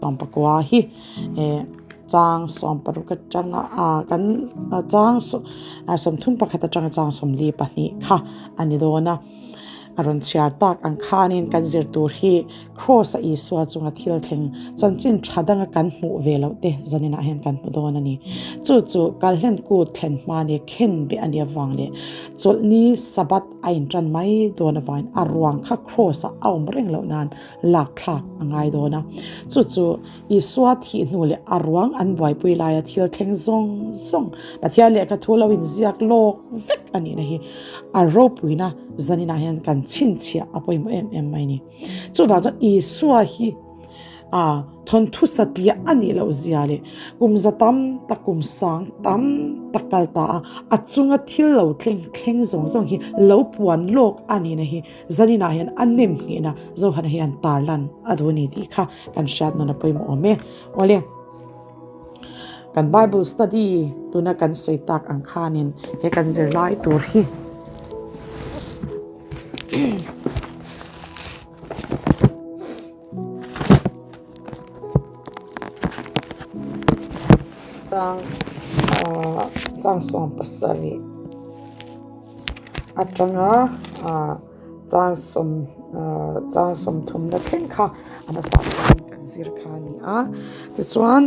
Sawmpakua hi chang sawmparuk atanga kan chang 31 atanga chang 42 kha a ni dawn a. A rawn chhiar tak ang khanin kan zir tur hi Kraws-a Isua chunga thil thleng chanchin tha danga kan hmuh ve loh te zaninah hian kan hmu dawn a ni. Chu chu Kalhlen kut thlen hma ni khen beh a nih avang leh chawlhni Sabbath a intan mai dawn avangin a ruang kha Kraws-ah a awm reng loh nan lak thlak a ngai dawn a. Chu chu Isua thih hnu leh a ruang an buaipui laia thil thleng zawng zawng Pathian lehkha thu lo inziak lawk vek a nihna hi a ropuina zaninah hian kan chhinchhiah a pawimawh em em mai a ni. Chuvang chuan Isua hi a thawnthu satliah a nih loh zia leh kum za tam tak kum sang tam tak kal ta a, a chunga thil lo thleng thleng zawng zawng hi lo puan lawk a nihna hi zaninah hian a nem nghehna Zohana hian tarlan a duh a ni tih kha kan hriat nawn a pawimawh awm e. Awle, kan Bible study tuna kan sawi tak ang khanin he kan zirlai tur hi Chang chang 17 atanga chang sawm chang 30 na thleng kha a hmasa khan kan zir kha a ni a tichuan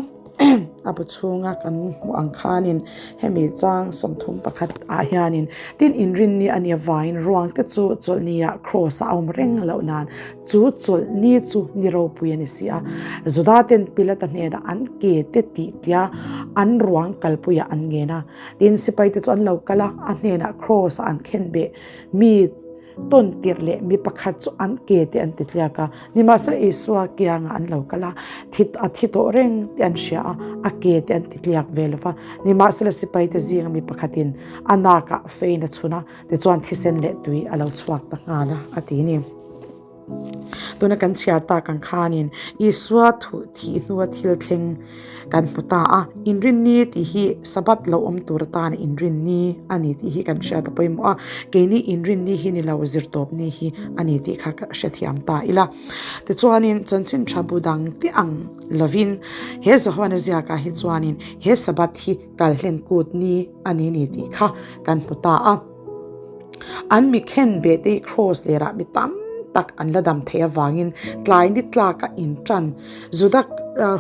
a bu chhunga kan hmuh ang khanin hemi chang 31 ah hianin tin inrinni a nih avangin ruang te chu chawlhni ah cross a awm reng loh nan chu chawlhni chu ni ropui a ni si a Juda ten Pilata hnenah an ke te tih tia an ruang kalpuiah an ngen a tin sipai te chu an lo kal a a hnenah cross ah an khen beh mi Tawn tirh leh mi pakhat chu an ke te an ti tliak a, nimahsela Isua kiangah an lo kal a, thi a thi tawh reng tih an hria a, a ke te an ti tliak ve lo va. Nimahsela sipai te zinga mi pakhatin a nakah fein a chhun a, tichuan thisen leh tui a lo chhuak ta nghal a, a ti ni. Tuna kan chhiar tak ang khanin Isua thuh thih hnua thil thleng kan hmu ta a, inrinni tih hi Sabbath lo awm tur atana inrinni a ni tih hi kan hriat a pawimawh a, keini inrinni hi ni lo zirtawpni hi a ni tih kha ka hrethiam ta ila. Tichuanin chanchin tha bu dang te ang lovin he Zahuana ziakah hi chuanin he Sabbath hi kalhlen kut ni a ni ni tih kha kan hmu ta a. An mi khen beh te hi Kraws lerah mi tam tak an la dam theih avangin tlai ni tlaka intan Juda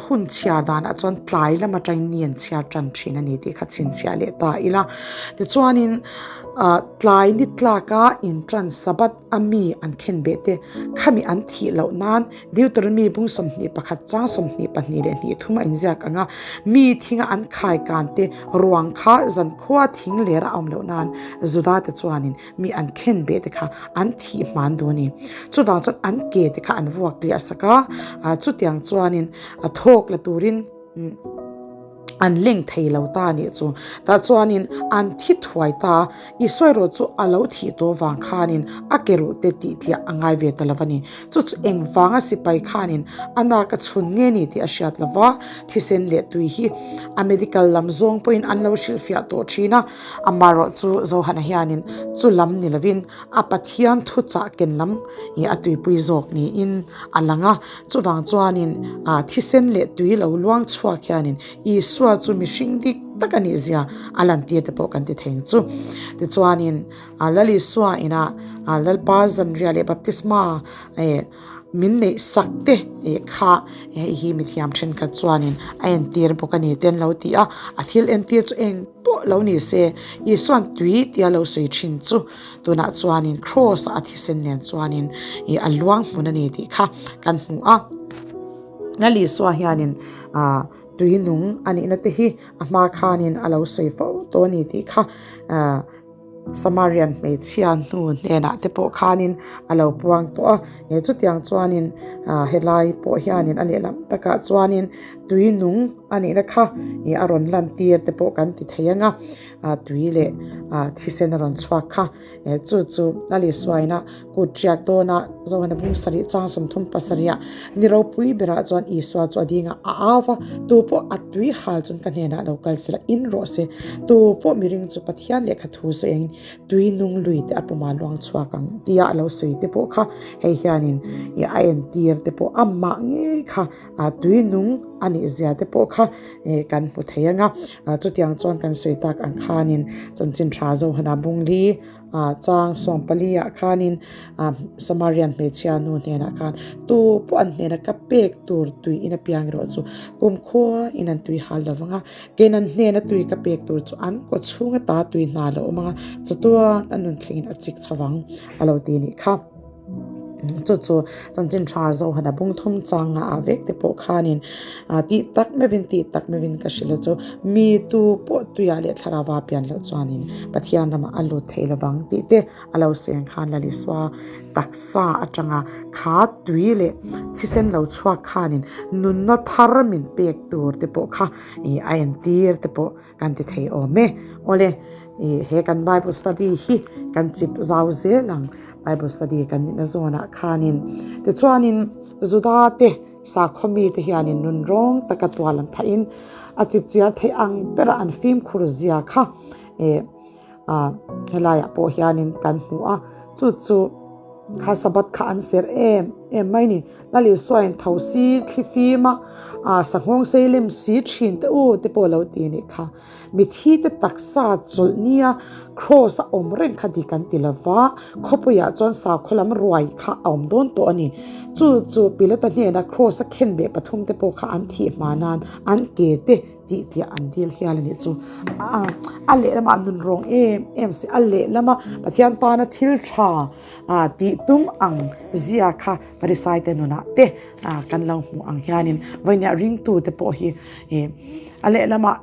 hun chhiar danah chuan tlai lam atangin ni an chhiar tan thin a ni tih kha chhinchhiah leh ta ila. Tichuanin tlai ni tlaka intan Sabbath a mi an khen beh te khami an thih loh nan Deuteronomy bung 21 chang 22 leh hnih thum a inziak ang a, mi thinga an khai kan te ruang kha zankhua thing ler a awm loh nan Juda te chuanin mi an khen beh te kha an thih hman duh a ni. Chuvang chuan an ke te kha an vuak tliah sak a, chutiang chuanin a thawk la turin An leng thei lo ta a nih chu. Tah chuanin an thi thuai ta a, Isua erawh chu a lo thih tawh vang khanin a ke ruh te tih tliah a ngai ve ta lo a ni. Chu chu engvanga sipai khanin a nak a chhun nge ni tih a hriat lo va, thisen leh tui hi a medical lam zawng pawhin an lo hrilhfiah tawh thin a. Amaherawh chu Zohana hianin chu lam ni lovin a Pathian thuchah ken lam ih a tuipui zawk niin a lang a. Chuvang chuanin thisen leh tui lo luang chhuak hianin Isua chu mihring dik tak a nih zia a lantir te pawh kan ti thei ang chu. Tichuanin Lal Isua inah Lalpa zanriah leh baptisma min neih sak te kha hei hi mithiam thenkhat chuanin a entir bawk a ni te an lo ti a. A thil entir chu eng pawh lo ni se Isua'n tui tia lo sawi thin chu Tunah chuanin Kraws a thisen nen chuanin ih a luang hmun a ni tih kha kan hmu a. Lal Isua hianin ah tui nung a nihna te hi a hma khanin a lo sawi fo tawh a ni tih kha ah Samarian hmeichhia hnu hnenah te pawh khanin a lo puang tawh a. He chutiang chuanin ah helai pawh hianin a lehlam takah chuanin tui nung a nihna kha ih a rawn lantir te pawh kan ti thei ang a. tui leh thisen a rawn chhuak kha. Chu chu Lal Isuaina kut riak dawna Zohana bung sarih chang 37 ah ni ropui berah chuan Isua chu a ding a, a au va, Tu pawh a tui hal chuan ka hnenah lo kal sela in rawh se, tu pawh miring chu Pathian lehkha thu sawi angin tui nung lui te a puma luang chhuak ang tia a lo sawi te pawh kha hei hianin a entir te pawh amah ngei kha tui nung a nih zia te pawh kha kan hmu thei ang a. Chutiang chuan kan sawi tak ang khanin chanchin tha Zohana Bungli chang 14 ah khanin Samarian hmeichhia nu hnenah khan tu pawh an hnena ka pek tur tui in apiang erawh chu kumkhua in an tui hal lo vang a, keiin an hnena tui ka pek tur chu an kaw chhung ata tui hna lo awm ang a, chatuan a nun thlengin a chik chho vang a lo ti nih kha. Chu chu chanchin tha Zohana bung thum changa ah vek te pawh khanin tih tak meuhin tih tak meuhin ka hrilh a chu mi tu pawh tuiah leh thlarau a pian loh chuanin Pathian ramah a lut thei lovang tih te a lo sawi ang khan Lalisua taksa atanga kha tui leh thisen lo chhuak khanin nunna thar min pek tur te pawh kha ih a entir te pawh Kan ti thei awm e. Awle, ih he kan Bible study hi kan chip zau zel ang. Bible study kan nihna zawnah khanin. Tichuanin Juda te sakhaw mite hianin nun rawng taka tual an thahin a chip chiar theih ang bera an fimkhur zia kha ih ah helaiah pawh hianin kan hmu a. Chu chu kha Sabbath kha an serh em em mai ni. Lal Isuain tho si thli fim a, ah sanghawng sei lem si thin te u te pawh lo ti anih kha. Mithi te taksa chawlh nia cross a awm reng kha dik an ti lova, khawpuiah chuan sakhaw lam ruai kha a awm dawn tawh a ni. Chu chu Pilata hnena cross a khenbeh pathum te pawh kha an thih hma nan an ke te tih tih an dil hial a nih chu. A lehlamah nun rawng em em si, a lehlama Pathian tana thil tha tih tum ang zia kha Pharisai te nunah te kan lo hmuh ang hianin vawinia ringtu te pawh hi a lehlamah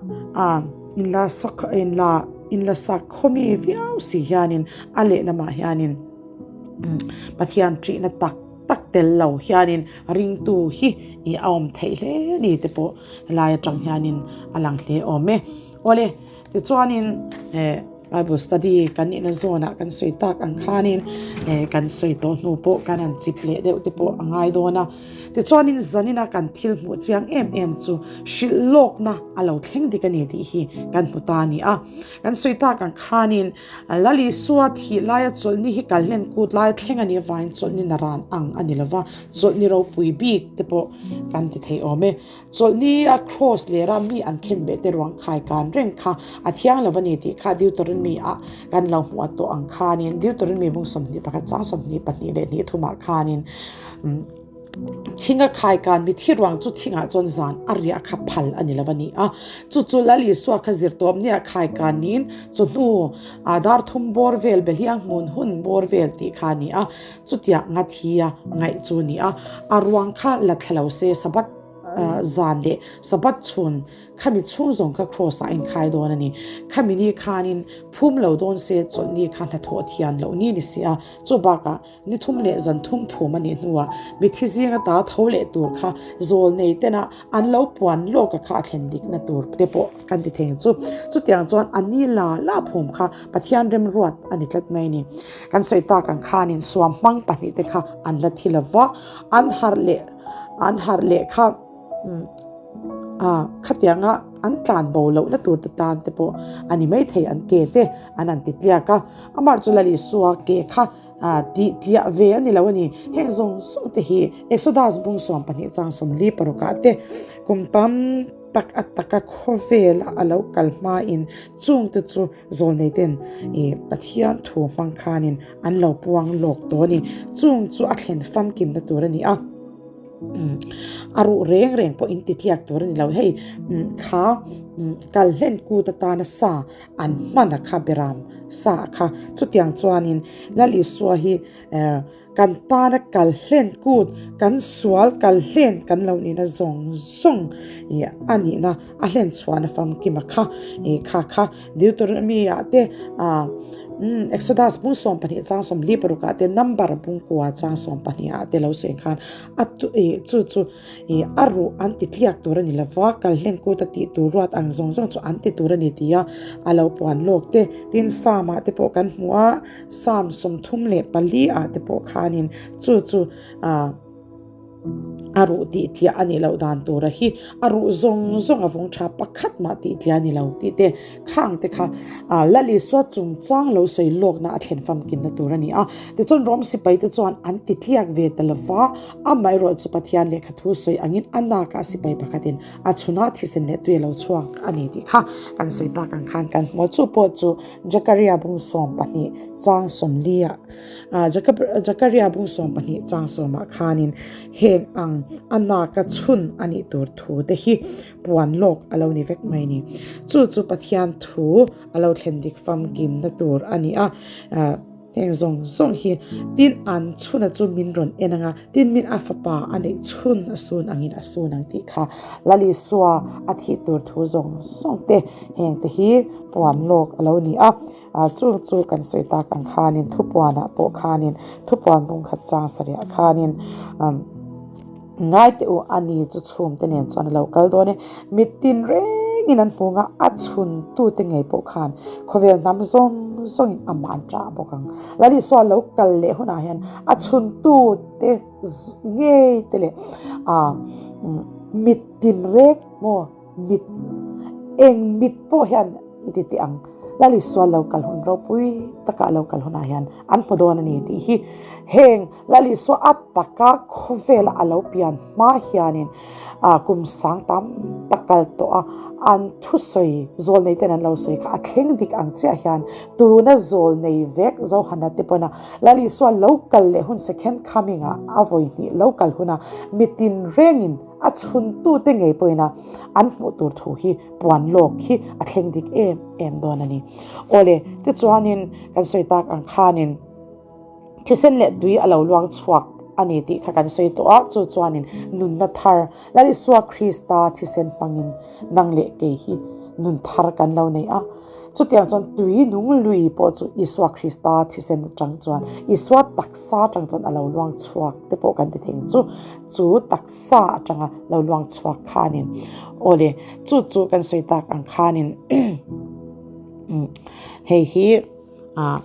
inla sak inla inla sak khawmi viau si hianin a lehlamah hianin Pathian ṭihna tak tak tel lo hianin ringtu hi a awm theih hle ni te pawh helai atang hianin a lang hle awm e. Awle tichuanin eh Bible study kan nihna zawnah kan sawi tak ang khanin eh kan sawi tawh hnu pawh kan han chip leh deuh te pawh a ngai dawn a. Tichuanin zanina kan thil hmuh chiang em em chu hrilh lawkna a lo thleng dik a ni tih hi kan hmu ta a ni a. Kan sawi tak ang khanin Lal Isua thih laia chawlhni hi kalhlen kut laia thleng a nih avangin chawlhni naran ang a ni lova, chawlhni ropui bik te pawh kan ti thei awm e. Chawlhni a cross lera mi an khen beh te ruang khai kan reng kha a thiang lo a ni tih kha Deuteronomy ah kan lo hmuh a tawh ang khanin Deuteronomy bung 21 chang 22 leh hnih thumah khanin Thinga khai kan mi thi ruang chu thingah chuan zan a riah kha phal a ni lo a ni a. Chu chu Lal Isua kha zirtawp nia khai kan niin chawhnu ah dar thum bawr vel Behliang hmun hun bawr vel tih kha a ni a. Chutiah nga thi a ngaih chu a ni a. A ruang kha la thla lo se Sabbath zan leh Sabbath chhun khami chhung zawng kha Kraws ah a inkhai dawn a ni. Khami ni khanin phum lo dawn se chawlhni kha hnathawh thian loh ni ni si a. Chu bakah Ni thum leh zan thum phum a nih hnuah mithi zinga ta tho leh tur kha zawl nei tena an lo puan lawka kha a thlen dikna tur te pawh kan ti thei ang chu. Chutiang chuan a ni la la phum kha Pathian remruat a ni tlat mai a ni. Kan sawi tak ang khanin suam hmang pahnihte kha an la thi lova, an harh leh an harh leh kha khatianga an tlan bo lohna tur te tan te pawh a ni maithei an ke te an han ti tliak a. Amah chu Lal Isua ke kha Tih tliah ve a ni lo a ni. Heng zawng zawng te hi Exodus bung 12 chang 46 ah te kum tam tak a taka khawvela a lo kal hmain chung te chu zawlnei ten ih Pathian thu hmang khanin an lo puang lawk tawh a ni. Chung chu a thlen famkimna tur a ni a. A ruh reng reng pawh in ti tliak tur a ni lo. Hei kha kal hlen kut atana sa an hman a kha beram sa a kha. Chutiang chuanin Lal Isua hi kan tana kal hlen kut, kan sual kal hlen kan lo nihna zawng zawng a nihna a hlen chhuahna famkim a kha. Kha kha Deuteronomy ah te. Umm Exodus bung 12 chang 46 ah te Number bung kua chang 12 ah te lo sawi khan a ih chu chu ih a ruh an ti tliak tur a ni lova kal hlen kut a tih tur ruat ang zawng zawng chu an ti tur a ni tih a a lo puan lawk te. Tin Psalm ah te pawh kan hmu a Psalm 34 ah te pawh khanin chu chu ah A ruh tih tliah a nih loh dan tura hi a ruh zawng zawng a vawng tha pakhat mah tih tliah a ni lo tih te khang te kha Lal Isua chungchang lo sawi lawkna a thlen famkinna tur a ni a. Tichuan Rom sipai te chuan an ti tliak ve ta lova, amaherawh chu Pathian lehkha thu sawi angin a nakah sipai pakhatin a chhunah thisen leh tui a lo chhuak a ni tih kha kan sawi tak ang khan kan hmu a. Chu pawh chu Jakaria bung 12 chang 40 ah Zakaria bung 12 chang sawmah khanin heng ang a naka chhun a nih tur thu te hi puan lawk a lo ni vek mai a ni. Chu chu Pathian thu a lo thlen dik famkimna tur a ni a, heng zawng zawng hi tin an chhuna chu min rawn en ang a, tin min a fapa a neih chhun a sun angin a sun ang tih kha Lal Isua a thih tur thu zawng zawng te heng te hi puan lawk a lo ni a. Ah chu chu kan sawi tak ang khanin thupuanah pawh khanin thupuan bung khat chang sarih khanin umm ngai teh u a ni chu chhum te nen chuan a lo kal dawn e mitin rengin an hmu ang a a chhun tute ngei pawh khan khawvel hnam zawng zawngin amah an ṭah bawk ang Lal Isua lo kal leh hunah hian a chhun tute ngei te leh ah mitin reng maw. Mit, eng mit pawh hian i ti teh ang, Lal Isua lo kal hun ropui taka a lo kal hunah hian an hmu dawn a ni tih hi heng Lal Isua a taka khawvela a lo pian hma hianin kum sang tam tak kal tawh a, an thusawi zawl nei ten an lo sawi kha a thleng dik ang chiah hian tuna zawl nei vek Zohana te pawna Lal Isua lo kal leh hun second coming ah a vawi hnih lo kal huna mitin rengin A chhuntute ngei pawhin a an hmuh tur thu hi puan lawk hi a thleng dik em em dawn a ni. Awle, tichuanin kan sawi tak ang khanin thisen leh tui a lo luang chhuak a ni tih kha kan sawi tawh a, chu chuanin nunna thar Lal Isua Krista thisen hmangin nang leh kei hi nun thar kan lo nei a. Chutiang chuan tui nung lui pawh chu Isua Krista thisen atang chuan, Isua taksa atang chuan a lo luang chhuak te pawh kan ti thei ang chu. Chu taksa atanga lo luang chhuak khanin awle chu chu kan sawi tak ang khanin hei hi ah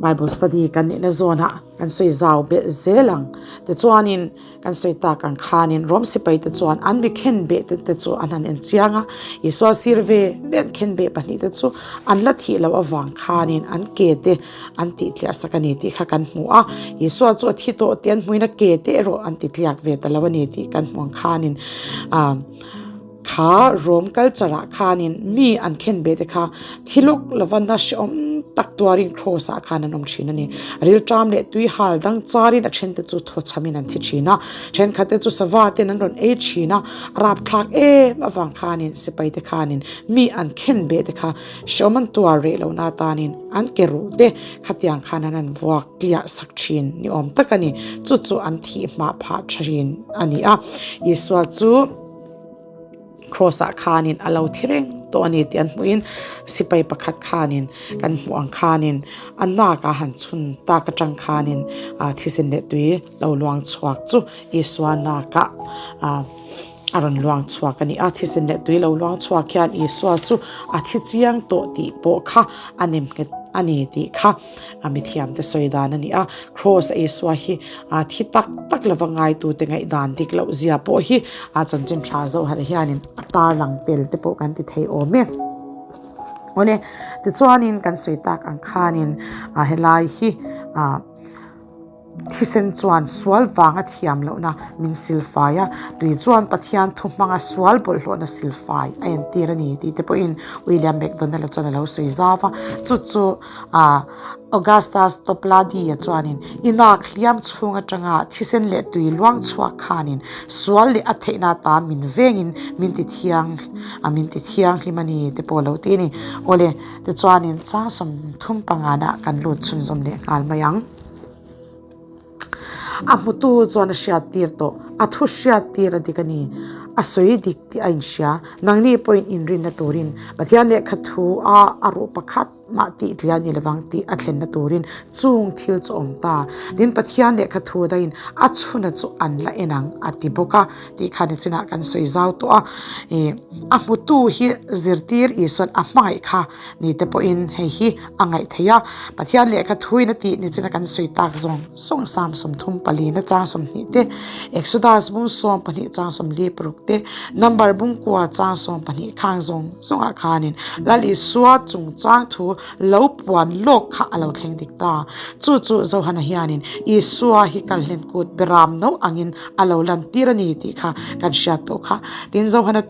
Bible study kan nihna zawnah kan sawi zau belh zel ang. Tichuanin kan sawi tak ang khanin Rom sipai te chuan an mi khen beh te te chu an han en chiang a, Isua sir ve ve an khen beh pahnih te chu an la thih loh avang khanin an ke te an tih tliah sak a ni tih kha kan hmu a, Isua chu a thi tawh tih an hmuin a ke te erawh an ti tliak ve ta lo a ni tih kan hmu ang khanin ah kha Rom culture ah khanin mi an khen ve te kha thi lawk lova na hrehawm tak tuarin cross ah khan an awm thin a ni. Rilṭam leh tui hal dang charin a then te chu thaw chhamin an thi thin a, thenkhat te chu sava ten an rawn ei thin a, a rapthlak em avang khanin sipai te khanin mi an khen ve te kha Hrehawm an tuar reh lohna atanin an ke ruh te khatiang khan an han vuak tliah sak thin ni awm tak a ni. Chu chu an thih hmah phah thin a ni a. Isua chu Kraws ah khanin a lo thi reng tawh a ni tih an hmuhin sipai pakhat khanin kan hmuh ang khanin a nak a han chhun tak atang khanin thisen leh tui lo luang chhuak chu Isua nakah ah A rawn luang chhuak a ni a, thisen leh tui lo luang chhuak hian Isua chu a thi chiang tawh tih pawh kha a nem nghet a ni tih kha a mithiamte sawi dan a ni a. Kraws a Isua hi a thi tak tak lova ngaitute ngaihdan dik loh zia pawh hi a chanchin tha zohah hianin a tarlang tel te pawh kan ti thei awm e. Awle, tichuanin kan sawi tak ang khanin helai hi ah. Thisen chuan sual vanga thiam lohna min silfai a, tui chuan Pathian thu hmanga sual bawlhhlawhna silfai a entir a ni tih te pawhin William McDonnell-a chuan a lo sawi zau a. Chu chu Augustus Toplady-a chuanin i nak hliam chhung atanga thisen leh tui luang chhuak khanin sual leh a theihna ata min vengin min ti thiang a min ti thianghlim a ni te pawh a lo ti a ni. Awle, tichuanin chang 35 ah kan lut chhunzawm leh nghal mai ang. A hmutu chuan a hriat tir tawh, a thu hriat tir a dik a ni, a sawi dik tih a inhria. Nangni pawhin inrinna turin Pathian lehkha thu a a ruh pakhat mah tih tliah a ni lovang tih a thlenna turin chung thil chu a awm ta. Tin, Pathian lehkha thu daiin a chhuna chu an la en ang a ti bawk a tih kha nichinah kan sawi zau tawh a. Ih a hmutu hi zirtir Isua'n a hmangaih kha ni te pawhin hei hi a ngaih theih a. Pathian lehkha thuin a tih nichina kan sawi tak zawng zawng Psalm 34 chang 20 te, Exodus bung 12 chang 46 te, Number bung kua chang 12 khang zawng zawngah khanin Lal Isua chungchang thu lo puan lawk kha a lo thleng dik ta. Chu chu Johana hianin Isua hi kalhlen kut beram no angin a lo lantir a ni tih kha kan hriat tawh kha. Tin, Johana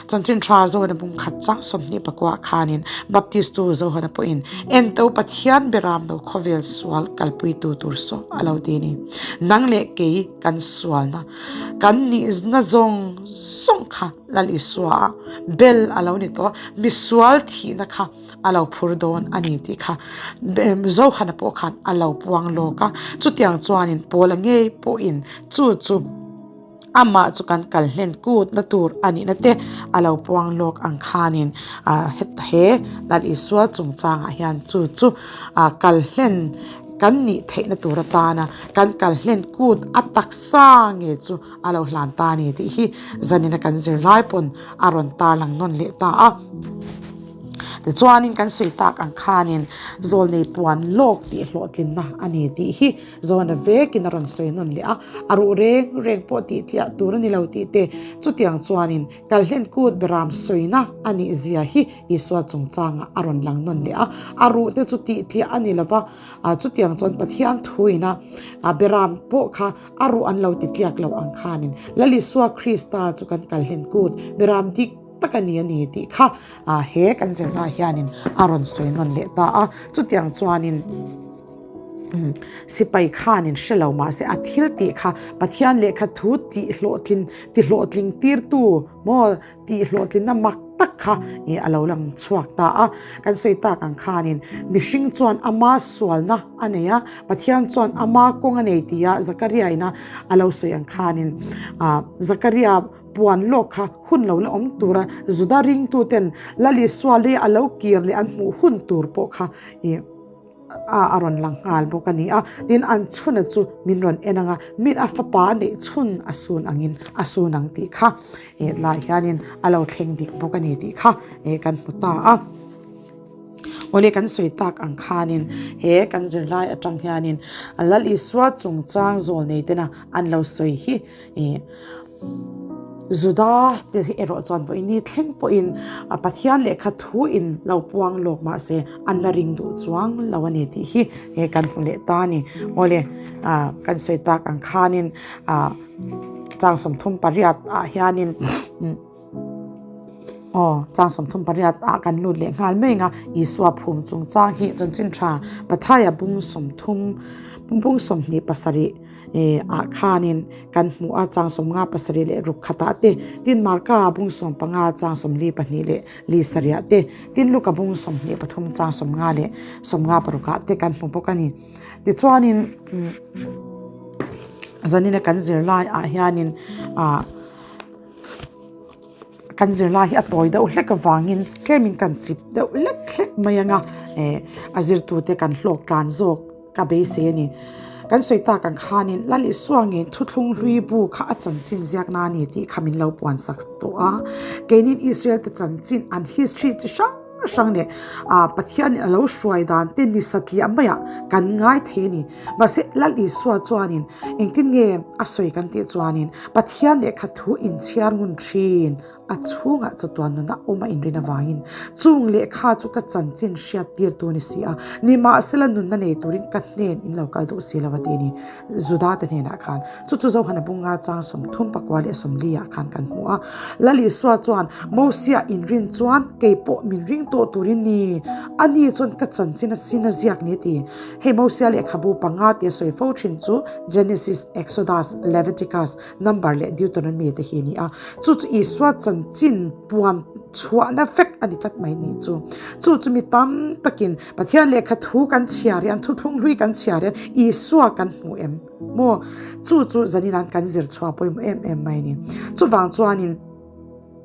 Chanchin tha Johana bung khat chang 21 khanin Baptistu Johana pawhin Ento Pathian beram no khawvel sual kalpuitu tur saw a lo ti a ni. Nang leh kei kan sualna kan nihna zawng zawng kha Lal Isua a bel a lo ni tawh a, misual thihna kha a lo phur dawn a ni tih kha Johana pawh khan a lo puang lawk a. Chutiang chuanin Paula ngei pawhin chu chu amah chu kan kal hlen kutna tur a nihna te a lo puang lawk ang khanin he Lal Isua chungchangah hian chu chu kal hlen kan nih theihna tur atana kan kal hlen kut a taksa nge chu a lo hlan ta a ni tih hi zanina kan zirlai pawn a rawn tarlang nawn leh ta a. Tichuanin kan sawi tak ang khanin zawlnei puan lawk tih hlawhtlinna a ni tih hi Zawna vekin a rawn sawi nawn leh a, a ruh reng reng pawh tih tliah tur a ni lo tih te, chutiang chuanin kalhlen kut beram sawina a nih zia hi Isua chungchangah a rawn lang nawn leh a, a ruh te chu tih tliah a ni lo va, chutiang chuan Pathian thuina beram pawh kha a ruh an lo ti tliak lo ang khanin Lal Isua Krista chu kan kalhlen kut beram dik tak a ni a ni tih kha he kan zirna hianin a rawn sawi nawn leh ta a, chutiang chuanin. Sipai khanin hre lo mahse a thil tih kha Pathian lehkha thu tih hlawhtlin ti hlawhtling tirtu maw tih hlawhtlinna mak tak kha ih a lo lang chhuak ta a. Kan sawi tak ang khanin mihring chuan ama sualna a nei a, Pathian chuan ama kawng a nei tia Zakaria ina a lo sawi ang khanin ah Zakaria puan lawk kha hun lo la awm tura Juda ringtuten Lal Isua lei a lo kir leh an hmuh hun tur pawh kha ih a a rawn lang nghal bawk a ni a, tin an chhuna chu min rawn en ang a, min a fapa neih chhun a sun angin a sun ang tih kha eh tlaiah hianin a lo thleng dik bawk a ni tih kha eh kan hmu ta a. Awle kan sawi tak ang khanin he kan zirlai atang hianin Lal Isua chungchang zawl nei tena an lo sawi hi eh Juda te hi erawh chuan vawiini thleng pawhin Pathian lehkha thu in lo puang lawk mahse an la ring duh chuang lo a ni tih hi he kan hmu leh ta a ni. Awle kan sawi tak ang khanin chang 38 ah hianin aw chang 38 ah kan lut leh nghal mai ang a, Isua phum chungchang hi chanchin tha Pathaia bung 30 bung 27 ah khanin kan hmuh a chang 57 leh ruk khatah te, tin Marka bung 15 chang 42 leh li sarih ah te, tin Luka bung 23 chang 50 leh 56 ah te kan hmu bawk a ni. Tichuanin zanina kan zirlai ah hianin ah Kan zirlai hi a tawi deuh hlek avangin tlemin kan chip deuh hlek hlek mai ang a, eh a zirtute kan hlawk tlan zawk ka beisei a ni. Kan sawi tak ang khanin Lal Isua nge thuthlung hlui bu kha a chanchin ziakna a ni tih kha min lo puan sak tawh a. Keinin Israel te chanchin an history chi hrang hrang leh ah Pathianin a lo hruai dan te ni satliah maiah kan ngai thei a ni. Mahse Lal Isua chuanin engtin nge a sawi kan tih chuanin Pathian lehkha thu inchhiar ngun thin a chhungah chatuan nuna awm a inrin avangin chung lehkha chu ka chanchin hriat tirtu a ni si a, nimahsela nunna nei turin ka hnen in lo kal duh si lo a ti a ni. Juda te hnenah khan chu chu Johana bunga chang 30 pakua leh 40 ah khan kan hmu a. Lal Isua chuan Mosia inrin chuan kei pawh min ring tawh turin ni, ani chuan ka chanchin a sin a ziak ni a ti. Hei Mosia lehkhabu panga tia sawi fo thin chu Genesis, Exodus, Leviticus, Number leh Deuteronomy te hi a ni a. Chu chu Isua chanchin puan chhuahna vek a ni tlat mai ni chu. Chu chu mi tam takin Pathian lehkha thu kan chhiar hian, thuthlung hlui kan chhiar hian Isua kan hmu em maw? Chu chu zanin an kan zir chhuah pawimawh em em mai a ni. Chuvang chuanin.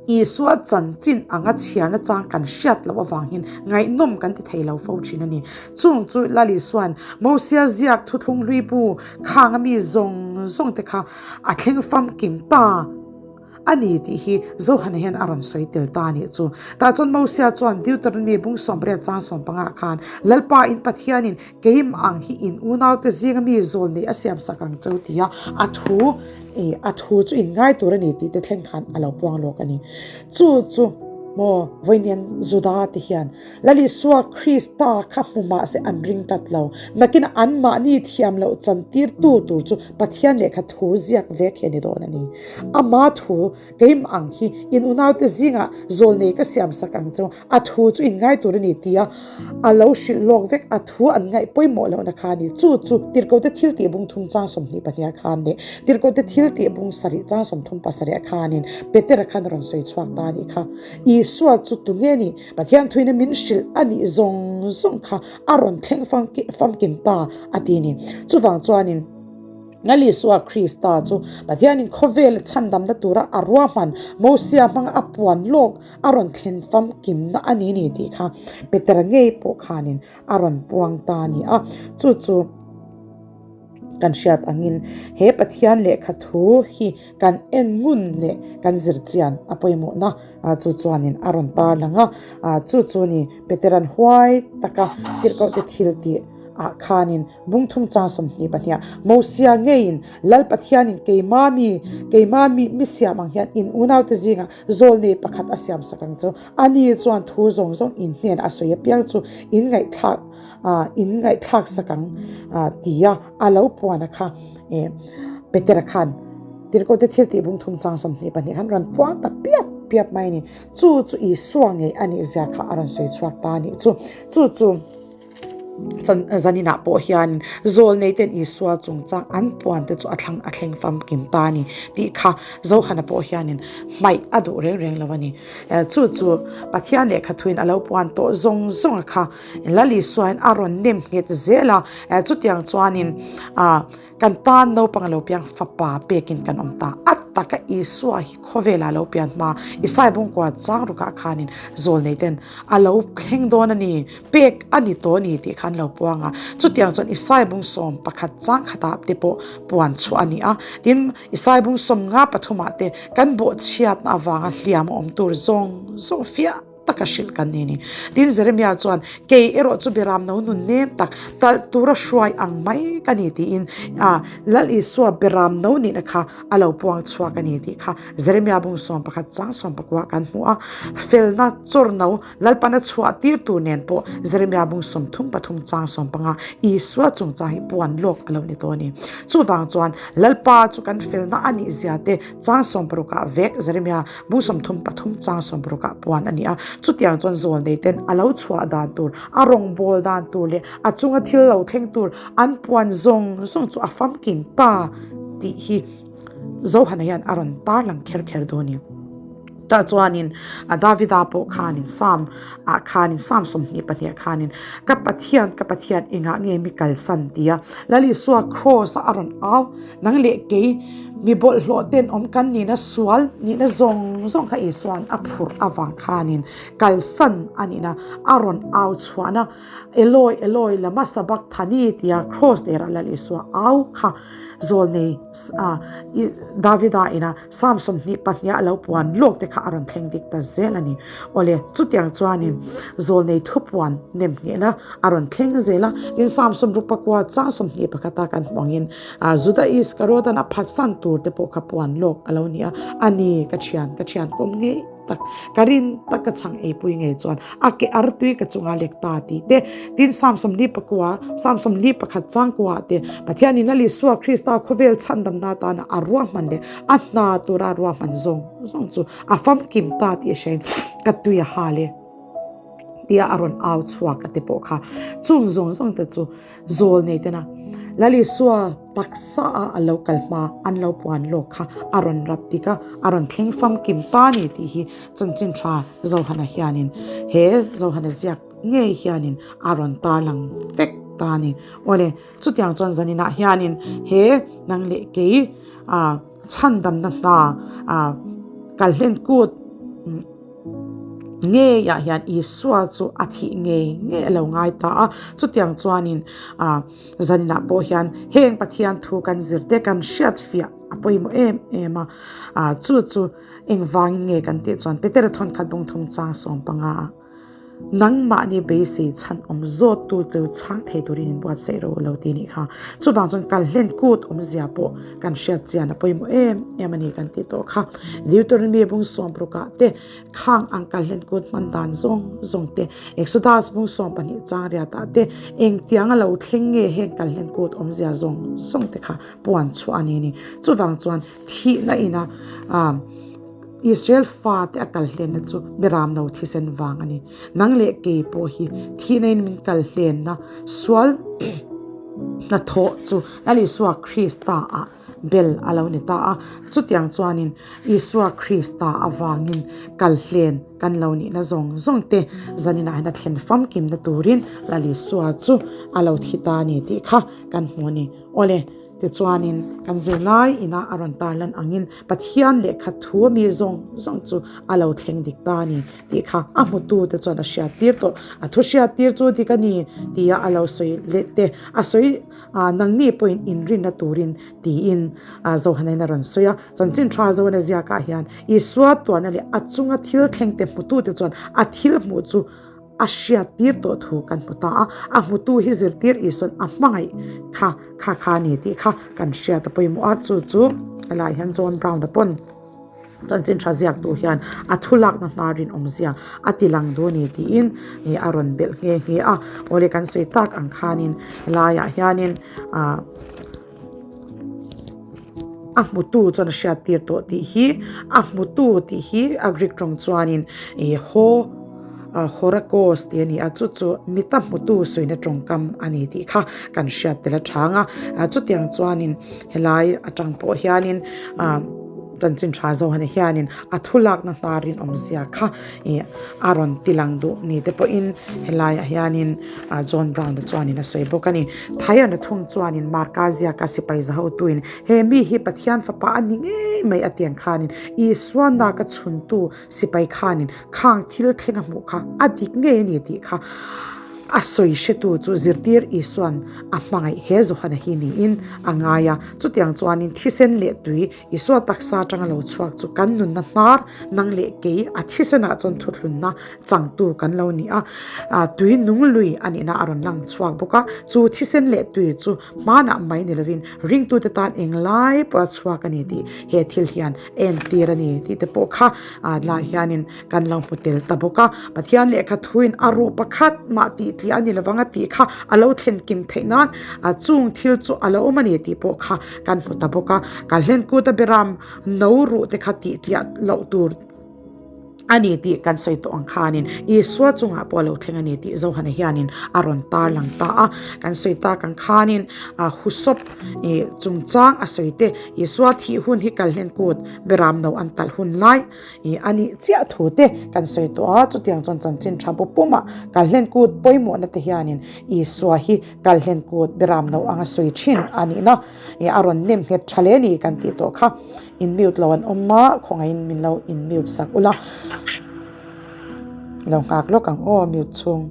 Isua chanchin anga chhiarna chang kan hriat loh avangin ngaihnawm kan ti thei lo fo thin a ni. Chung chu Lal Isua'n Mosia ziak thuthlung hlui bu khang a mi zawng zawng te kha a thleng famkim ta a ni tih hi Johana hian a rawn sawi tel ta a nih chu. Tah chuan Mosia chuan Deuteronomy bung 18 chang 15 khan Lalpa in Pathianin Keimah ang hi in unaute zinga mi zawl neih a siamsak ang cheu tia a thu ih a thu chu in ngai tur a ni tih te thleng khan a lo puang lawk a ni. Chu chu maw vawiin Juda te hian Lal Isua Krista kha hmu mah se an ring tlat lo. Nakinah anmahni thiam loh chantirtu tur chu Pathian lehkha thu ziak vek hi a ni dawn a ni. Ama thu keimah ang hi in unaute zingah zawl nei ka siamsak ang cheu A thu chu in ngai tur a ni tia a lo hrilh lawk vek, a thu an ngaih pawimawh lohna kha a ni. Chu chu Tirhkohte thil tih bung thum chang 22 khan leh Tirhkohte thil tih bung sarih chang 37 khanin Petera khan a rawn sawi chhuak ta a nih kha. Isua chu tunge nih? Pathian thuina min hrilh a nih zawng zawng kha a rawn thleng famkim ta a ti a ni. Chuvang chuanin. Lal Isua Krista chu Pathianin khawvela chhandamna tura a ruahman Mosia hmanga a puan lawk a rawn thlen famkimna a ni ni tih kha Petera ngei pawh khanin a rawn puang ta a ni a. Chu chu kan hriat angin he Pathian lehkha thu hi kan en ngun leh kan zir chian a pawimawhna chu chuanin a rawn tarlang a. Chu chu ni Petera'n huai taka tirhkohte thil tih ah khanin Bungthum chang 22 Mosia ngeiin Lal Pathianin keima mi, keima mi mi siam ang hian in unaute zingah zawlnei pakhat a siam sak ang chu. Ani chuan thu zawng zawng in hnenah a sawi apiang chu in ngaihthlak in ngaihthlak sak ang tia a lo puan a kha. Petera khan Tirhkohte thil tih bungthum chang 22 khan rawn puang ta piap piap mai a ni. Chu chu Isua ngei a nih zia kha a rawn sawi chhuak ta a nih chu. Chu chu. Zaninah pawh hian Zawlneiten Isua chungchang an puan te chu a thlang a thleng famkim ta a ni tih kha Zohana pawh hianin hmaih a duh reng reng lo a ni. Chu chu Pathian lehkha thuin a lo puan tawh zawng zawng a kha Lal Isuain a rawn nem nghet zel a, chutiang chuanin Kan tan naupang a lo piang fapa pekin kan awm ta. A taka Isua hi khawvelah a lo pian hma Isai bungkua chang rukah khanin zawlnei ten a lo thleng dawn a ni, pek a ni tawh a ni tih khan lo puang a. Chutiang chuan Isai bung 11 chang khatah te pawh puan chhuah a ni a. Tin, Isai bung 53 ah te kan bawhchhiatna avanga hliam a awm tur zawng zawng fiah taka hrilh kan ni a ni. Tin, Jeremia chuan, Kei erawh chu Biram no nun nem tak, talh tura hruai ang mai ka ni, tiin Lal Isua Biram no nihna kha a lo puang chhuak a ni tih kha Jeremia bung 11 chang 19 kan hmu a. Felna chawr no Lalpana chhuah tir tur nen pawh Jeremia bung 33 chang 15 Isua chungchang hi puan lawk a lo ni tawh a ni. Chuvang chuan Lalpa chu kan felna a nih zia te chang 16 ah vek Jeremia Bung 33 chang 16 ah puan a ni a, chutiang chuan zawl nei ten a lo chhuah dan tur, a rawngbâwl dan tur leh a chunga thil lo thleng tur an puan zawng zawng chu a famkim ta tih hi Zohana hian a rawn tarlang kher kher dawn a ni. Tah chuanin Davida pawh khanin Psalm ah khanin Psalm 22 ah khanin Ka Pathian, ka Pathian engah nge mi kalsan tia Lal Isua kraws a a rawn au Nang leh kei mi bawlhhlawh ten awm kan nihna sual nihna zawng zawng kha Isua'n a phurh avang khanin kalsan a nihna a rawn au chhuahna Eloi Eloi lama sabakthani tia kraws derah Lal Isua au kha zawlnei Davida ina Psalm 22 a lo puan lawk te kha a rawn thleng dik ta zel a ni. Awle, chutiang chuanin zawlnei thupuan nem nghehna a rawn thleng zel a, tin Psalm 69 chang 21 a kan hmuh angin Juda Iskariot-a'n a phatsan tur te pawh kha puan lawk a lo ni a, a ni ka thian, ka thian kawm ngei tak, ka rin tak ka chhang eipui ngei chuan a ke artui ka chunga lek ta tih te, tin Psalm 41, Psalm 41 chang kuah te Pathianin Lal Isua Krista khawvel chhandamna atana a ruahman leh a hna tura ruahman zawng zawng chu a famkim ta tih a hrein ka tui a hal e tia a rawn au chhuak a ti pawh kha chung zawng zawng te chu zawl nei tena Lal Isua taksa a a lo kal hma an lo puan lawk kha a rawn rap tik a a rawn thleng famkim ta ni tih hi chanchin tha Zohana hianin he Zohana ziak ngei hianin a rawn tarlang vek ta ni. Awle chutiang chuan zaninah hianin he nang leh kei ah chhandamna hna ah kalhlen kut. Ngeiah hian Isua chu a thih ngei ngei a lo ngai ta a, chutiang chuanin ah zaninah pawh hian heng Pathian thu kan zir te kan hriat fiah a pawimawh em em a, ah chu chu engvangin nge kan tih chuan Petera thawnkhat bawngthum chang 15 ah nangmahni beisei chhan awm zawttu chu chhang thei turin in buatsaih ro lo ti nih kha. Chuvang chuan kalhlen kut awmzia pawh kan hriat chian a pawimawh em em a ni kan tih tawh kha. Deuteronomy bung sawmparukah te khang ang kalhlen kut hman dan zawng zawng te, Exodus bung 12 chang riatah te engtiang a lo thleng nge heng kalhlen kut awmzia zawng zawng te kha puan chhuah a ni a ni. Chuvang chuan thihna ina Israel fate a kalhlenna chu Beram no thisen vang a ni. Nang leh kei pawh hi thihna in min kalhlenna sual hnathawh chu Lal Isua Krista ah bel a lo ni ta a. Chutiang chuanin Isua Krista avangin kalhlen kan lo nihna zawng zawng te zaninah hian a thlen famkimna turin Lal Isua chu a lo thi ta a ni tih kha kan hmu a ni. Awle. Tichuanin, kan zirlai ina a rawn tarlan angin Pathian lehkha thu ami zawng zawng chu a lo thleng dik ta a ni tih kha a hmutute chuan a hriattir tawh. A thu hriattir chu dik a ni tia a lo sawi leh te a sawi nangni pawhin inrinna turin tiin Zohanain a rawn sawi a. Chanchin tha Zohana ziakah hian Isua tuarna leh a chunga thil thlengte hmutute chuan a thil hmuh chu a hriattir tawh thu kan hmu ta a, a hmutu hi zirtir Isuan a hmangaih kha kha kha a ni tih kha kan hriat a pawimawh a, chu chu helaiah hian John Brown-a pawn chanchin tha ziaktu hian a thu lakna hna rinawmzia a ti lang duh a ni tiin ih a rawn belh nghe nghe a, awle kan sawi tak ang khanin helaiah hianin ah. A hmutu chuan a hriattir tawh tih hi a hmutu tih hi a Greek tawng chuanin ih ho horakos tih a ni a chu chu mita hmutu sawina tawngkam a ni tih kha kan hriat tel a chang a chutiang chuanin helai atang pawh hianin ah chanchin tha zawhna hianin a thu lakna hna rinawmzia kha ih a rawn ti lang duh ni te pawhin helaiah hianin ah John Brown te chuanin a sawi bawk a ni. Thaiana thung chuanin Marka ziaka sipai za hotuin he mi hi Pathian fapa a ni ngei mai a tiang khanin Isua naka chhuntu sipai khanin khang thil thleng a hmuh kha a dik ngei a ni tih kha a sawi hretu chu zirtir Isuan a hmangaih he Johana hi niin a ngai a. Chutiang chuanin thisen leh tui Isua taksa atanga lo chhuak chu kan nunna hnar nang leh kei a thisenah chuan thuthlunna changtu kan lo ni a, tui nung lui a nihna a rawn lang chhuak bawk a, chu thisen leh tui chu hmanah mai ni lovin ringtute tan englai pawh a chhuak a ni tih he thil hian a entir a ni tih te pawh kha lai hianin kan lo hmu tel ta bawk a, Pathian lehkha thuin a ruh pakhat mah tih tliah a ni lovang a tih kha a lo thlen kim theih nan chung thil chu a lo awm a ni tih pawh kha kan hmu ta bawk a, Kalhlenkuta Beram no ruh te kha tih tliah loh tur a ni tih kan sawi tawh ang khanin Isua chungah pawh a lo thleng a ni tih Johana hianin a rawn tar lang ta a, kan sawi tak ang khanin Husop chungchang a sawi te Isua thih hun hi Kalhlenkut Beram no an talh hun lai I a nih chiah thu te kan sawi tawh a, chutiang chuan chanchin tha bu pumah kalhlen kut pawimawhna te hianin Isua hi kalhlen kut beram lo anga sawi thin a nihna i a rawn nem nghet tha hle a ni kan tih tawh kha. In mute lo an awm a, khawngaihin min lo in mute sak ula. Lo nghak lawk ang aw mute chhung.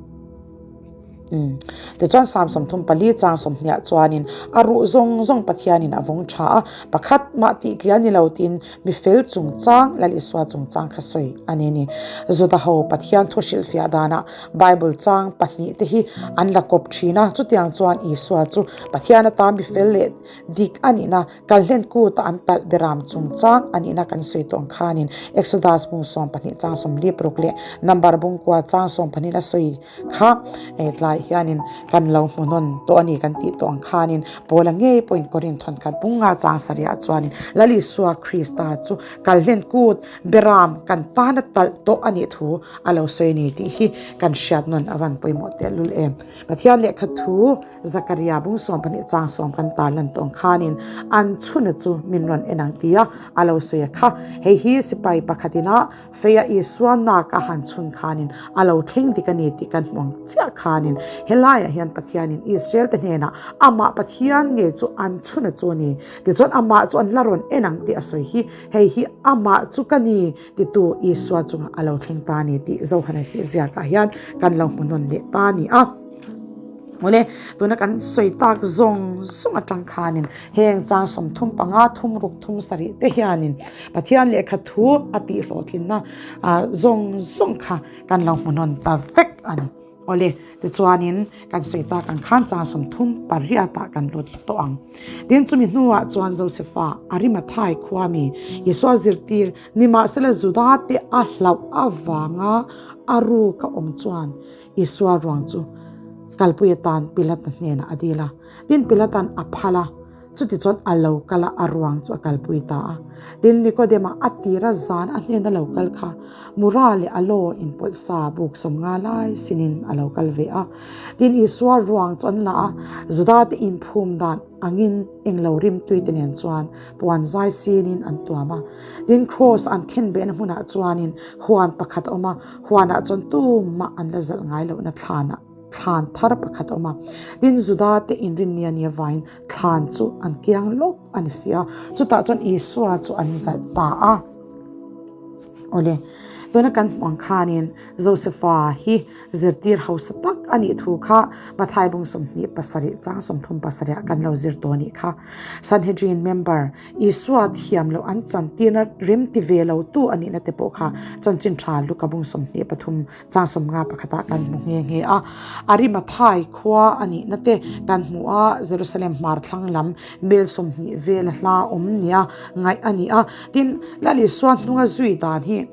Umm. Tichuan Psalm 34 chang 20 chuanin a ruh zawng zawng Pathianin a vawng tha a, pakhat mah tih tliah ni lo tiin mi fel chungchang Lal Isua chungchang kha sawi a ni a ni. Juda ho Pathian thu hrilhfiah danah Bible chang pahnih te hi an la kawp thin a, chutiang chuan Isua chu Pathian atan mi fel leh dik a nihna Kalhlen kut a an talh beram chungchang a nihna kan sawi tawh ang khanin Exodus bung 12 chang 46 leh Number bung kua chang 12 a sawi kha tlai hianin kan lo hmu nawn tawh a ni kan tih tawh ang khanin Paula ngei pawhin Korinth thawnkhat bung nga chang sarihah chuanin Lal Isua Krista chu kalhlen kut beram kan tana talh tawh a nih thu a lo sawi a ni tih hi kan hriat nawn a van pawimawh tehlul em. Pathian lehkha thu Zakaria bung 12 chang 10 kan tarlan tawh ang khanin an chhuna chu min rawn en ang tia a lo sawi a kha. Hei hi sipai pakhatin a Feia Isua nak a han chhun khanin a lo thleng dik a ni tih kan hmu ang chiah khanin. Helaiah hian Pathianin Israel-te hnenah amah Pathian nge chu an chhun a chu a ni. Tichuan amah chu an la rawn en ang tih a sawi hi, hei hi amah chu ka ni titu Isua chungah a lo thleng ta a ni tih Johana hi ziakah hian kan lo hmu nawn leh ta a ni a. Awle, tuna kan sawi tak zawng zawng atang khanin heng chang 35, thum ruk, thum sarih te hianin Pathian lehkha thu a tihhlawhtlinna zawng zawng kha kan lo hmu nawn ta vek a ni. Awle, tichuanin kan sawi tak ang khan chang 38 ah kan lut tawh ang. Tin, chumi hnuah chuan Josefa, Arimathai khua mi, Isua zirtir, nimahsela Juda te a hlauh avanga a ruk a awm chuan Isua ruang chu kalpui atan Pilata hnenah a dil a. Tin, Pilata'n a phal a, chutichuan a lo kal a, a ruang chu a kalpui ta a. Tin, Nikodema a tira zan a hnena lo kal kha Mura leh Alo inpawlh sa buk 50 lai sinin a lo kal ve a. Tin, Isua ruang chu an la a, Judate inphum dan angin englo rimtuite nen chuan puan zai sinin an tuam a. Tin, Kraws an khenbehna hmunah chuanin huan pakhat a awm a, Huanah chuan tumah an la zalh ngai lohna thlanah thlan thar pakhat a awm a. Tin, Juda te inrinni a nih avangin thlan chu an kiang lawk a ni si a, chutah chuan Isua chu an zalh ta a. Awle, tuna kan hmuh ang khanin Josefa hi zirtir hausa tak a nih thu kha Mathai bung 27 chang 37 ah kan lo zir tawh a nih kha. Sanhedrin member Isua thiam loh an chantirna rem ti ve lo tu a nihna te pawh kha chanchin tha Luka bung 23 chang 50 pakhatah kan hmu nghe nghe a. Arimathai khua a nihna te kan hmu a, Jerusalem hmar thlang lam mel 20 vela hla awm nia ngaih a ni a. Tin, Lal Isua hnunga zui dan hi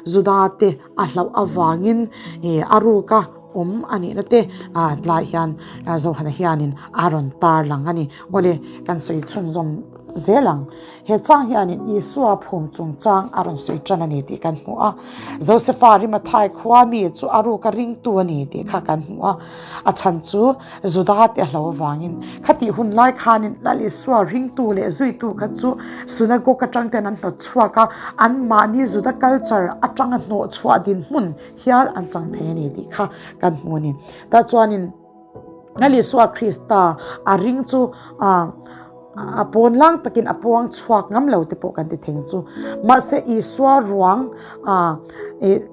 Juda te a hlauh avangin a ruka awm a nihna te tlai hian Johana hianin a rawn tar lang a ni. Awle, kan sawi chhunzawm zel ang. He chang hianin Isua phum chungchang a rawn sawi tan a ni tih kan hmu a. Josefa Rimathai khua mi chu a ruka ringtu a ni tih kha kan hmu a. A chhan chu Juda te a hlo avangin khatih hun lai khanin Lal Isua ringtu leh zuitu kha chu synagogue atang ten an hnawt chhuak a, anmahni Juda culture atanga hnawh chhuah dinhmun hial an chang thei a ni tih kha kan hmu a ni. Tah chuanin Lal Isua Krista a ring chu a pawn lang takin a puang chhuak ngam lo te pawh kan ti thei chu. Mahse Isua ruang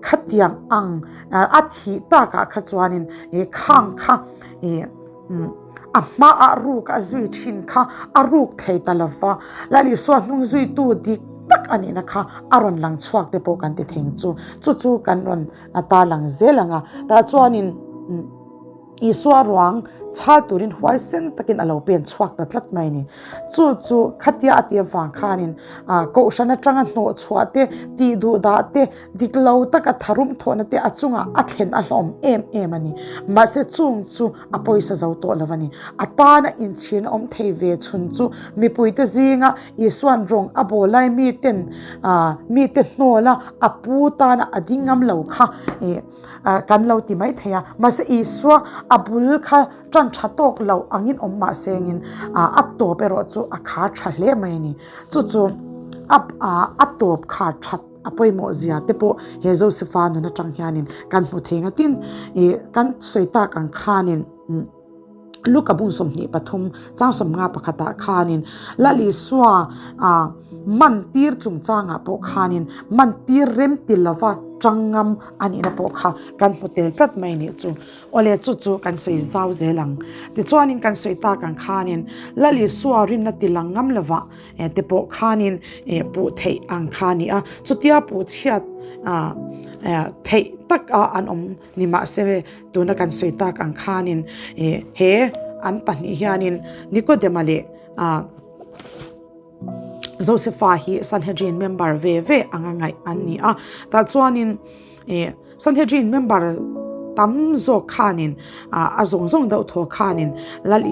khatiang ang a thih takah kha chuanin khang kha a hmaah ruk a zui thin kha a ruk thei ta lo va. Lal Isua hnung zuitu dik tak a nihna kha a rawn lang chhuak te pawh kan ti thei chu. Chu chu kan rawn tarlang zel ang a. Tah chuanin Isua ruang chhal turin huaisen takin a lo pen chhuak ta tlat mai a ni. Chu chu khatia a tih avang khanin kohhran atanga hnawh chhuah te, tih duh dah te, dik lo taka tharum thawhna te a chungah a thlen a hlawm em em a ni. Mahse chung chu a pawisa zo tawh lo a ni. A tana inchhirna awm thei ve chhun chu mipuite zinga Isua'n rawng a bawl lai miten mite hnawla a pu tana a ding ngam lo kha kan lo ti mai thei a. Mahse Isua a bul kha tan tha tawk lo angin awm mah sengin a tawp erawh chu a khar tha hle mai a ni. Chu chu a tawp khar that a pawimawh zia te pawh he Josefa nun atang hianin kan hmu thei ngatin kan sawi tak ang khanin Luka bung 23 chang 50 pakhatah khanin Lal Isua man tir chungchangah pawh khanin man tir rem ti lova tang ngam a nihna pawh kha kan hmu tel tlat mai nih chu. Awle chu chu kan sawi zau zel ang. Tichuanin kan sawi tak ang khanin Lal Isua rinna ti lang ngam lova te pawh khanin puh theih ang kha a ni a. Chutia puh chhiat theih tak a an awm ni mahse tuna kan sawi tak ang khanin he an pahnih hianin Nikodema leh Josefa hi Sanhedrin member ve ve anga ngaih an ni a. Tah chuanin Sanhedrin member tam zawk khanin a zawng zawng deuh thaw khanin Lal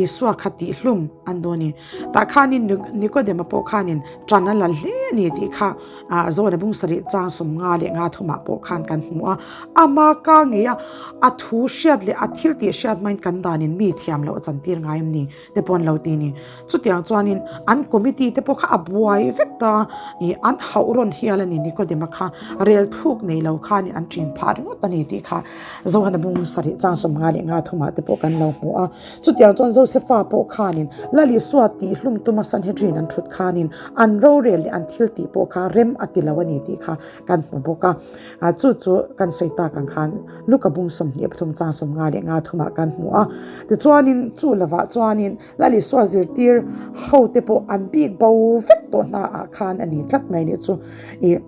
Isua kha tihhlum an dawn a ni. Tah khanin Nikodema pawh khanin ṭan a la hle a ni tih kha Zawna bung sarih chang 50 leh nga thumah pawh khan kan hmu a. Ama ka ngei a, a thu hriat leh a thil tih hriat hmain kan danin mi thiam loh a chantir ngai em ni te pawh an lo ti a ni. Chutiang chuanin an committee te pawh kha a buai vek ta ih an hauh rawn hial a ni Nikodema kha rel thluk nei lo khanin an ṭin phah ringawt a ni tih kha. Johana bung sarih chang 50 leh nga thumah te pawh kan lo hmu a. Chutiang chuan Josefa pawh khanin Lal Isua tih hlum tuma Sanhedrin an thut khanin an rorel leh an thil tih pawh kha rem a ti lo a ni tih kha kan hmu bawk a. Chu chu kan sawi tak ang khan Luka bung 23 chang 50 leh nga thumah kan hmu a. Tichuanin chu lovah chuanin Lal Isua zirtir ho te pawh an bik bo vek tawh hna ah khan a ni tlat mai nih chu. Ih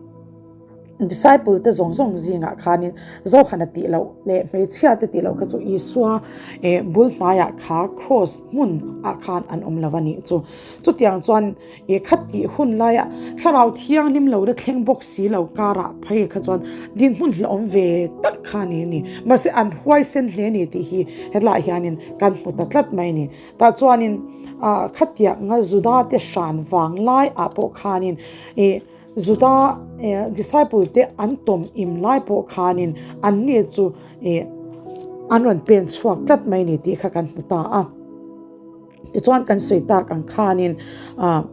disciple te zawng zawng zingah khanin Johana tih loh leh hmeichhia te tih loh kha chu Isua eh bul hmaiah kha cross hmun ah khan an awm lo a nih chu. Chutiang chuan ih kha tih hun laia thlarau thianghlim lo la thleng bawk si lo karah phei kha chuan dinhmun hlauhawm ve tak kha a ni a ni. Mahse an huaisen hle a ni tih hi hetlaiah hianin kan hmu ta tlat mai a ni. Tah chuanin ah khatianga Juda te hran vang laiah pawh khanin ih Juda eh disciple te an tawm im lai pawh khanin anni chu ih an rawn pen chhuak tlat mai a ni tih kha kan hmu ta a. Tichuan kan sawi tak ang khanin ah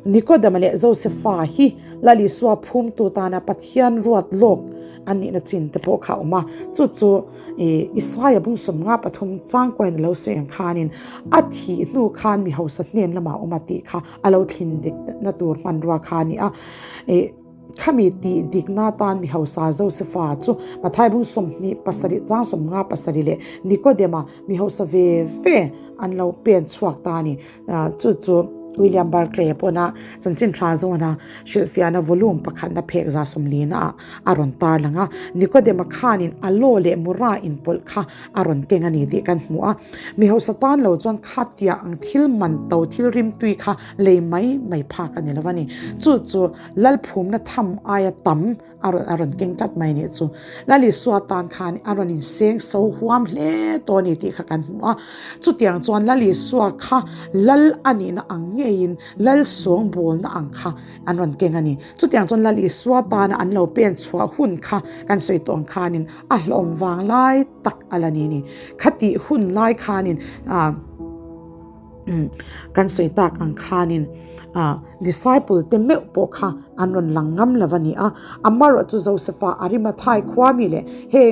Nikodema leh Josefa hi Lal Isua phumtu tana Pathian ruat lawk an nihna chin te pawh kha a awm a. Chu chu ih Isaia bung 53 changkuain a lo sawi ang khanin a thih hnu khan mi hausa hnen lamah a awm a tih kha a lo thlin dikna tur hmanrua kha a ni a. Ih khami tih dikna atan mi hausa Josefa chu Mathai bung 27 chang 57 leh Nikodema mi hausa ve ve an lo pen chhuak ta a ni. Chu chu William Barclay pawna chanchin tha zawna hrilhfiahna volume pakhatna phek 140 ah a rawn tar lang a. Nikodema khanin a law leh mura inpawlh kha a rawn keng a ni tih kan hmu a. Mi hausa tan lo chuan khatia ang thil man to thil rimtui kha lei mai mai phak a ni lo a ni. Chu chu Lalphumna tham aia tam a rawn a rawn keng tlat mai nih chu. Lal Isua tan khan a rawn inseng so huam hle tawh a ni tih kha kan hmu a. Chutiang chuan Lal Isua kha Lal a nihna ang ngeiin Lal sawngbawlna ang kha an rawn keng a ni. Chutiang chuan Lal Isua tana an lo pen chhuah hun kha kan sawi tawh ang khanin a hlawm vang lai tak a la ni a ni. Khatih hun lai khanin ah. Kan sawi tak ang khanin disciple te meuh pawh kha an rawn lang ngam lo a ni a, amaherawh chu Josefa Arimathai khua mi leh he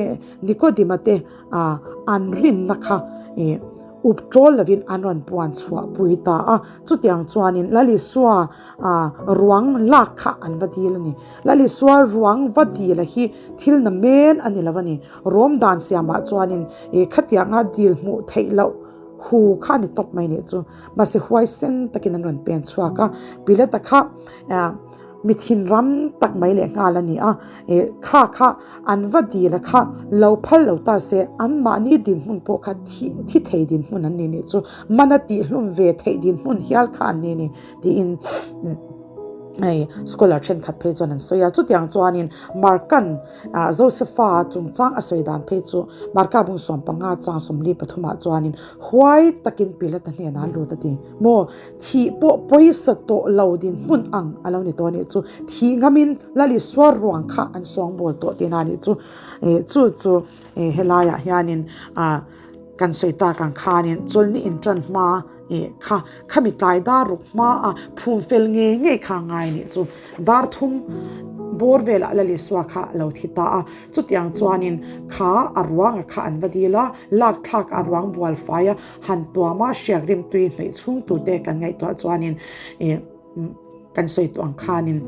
Nikodima te an rinna kha up ṭawl lovin an rawn puan chhuah pui ta a, chutiang chuanin Lal Isua ruang lak kha an va dil a ni. Lal Isua ruang va dila hi thil na men a ni lo a ni. Rom dan siamah chuanin khatianga dil hmuh theih loh Hu kha a ni tawp mai nih chu. Mahse huai sen takin an rawn pen chhuak a, Pilata kha mi thinram tak mai leh nghal a ni a, kha kha an va dil a kha lo phal lo ta se anmahni dinhmun pawh kha thi thei dinhmun an ni nih chu, mana tihhlum ve theih dinhmun hial kha an ni a ni tiin hei scholar thenkhat phei chuan an sawi a. Chutiang chuanin Markan Josefa chungchang a sawi dan phei chu Marka bung 15 chang 43 ah chuanin huai takin Pilata hnenah a lut a ti. Maw thih pawh pawisa tawh lo dinhmun ang a lo ni tawh a nih chu. Thih ngamin Lal Isua ruang kha an sawngbawl tawh tihna a nih chu. Chu chu helaiah hianin kan sawi tak ang khanin chawlhni inṭan hma Ih kha, khami tlai dar ruk hma a phum fel ngei ngei kha ngai nih chu dar thum bawr velah Lal Isua kha a lo thi ta a. Chutiang chuanin kha a ruanga kha an va dil a, lak thlak a ruang bual fai a, han tuam a hriak rimtui hnawih chhung turte kan ngaihtuah chuanin ih Kan sawi tawh ang khanin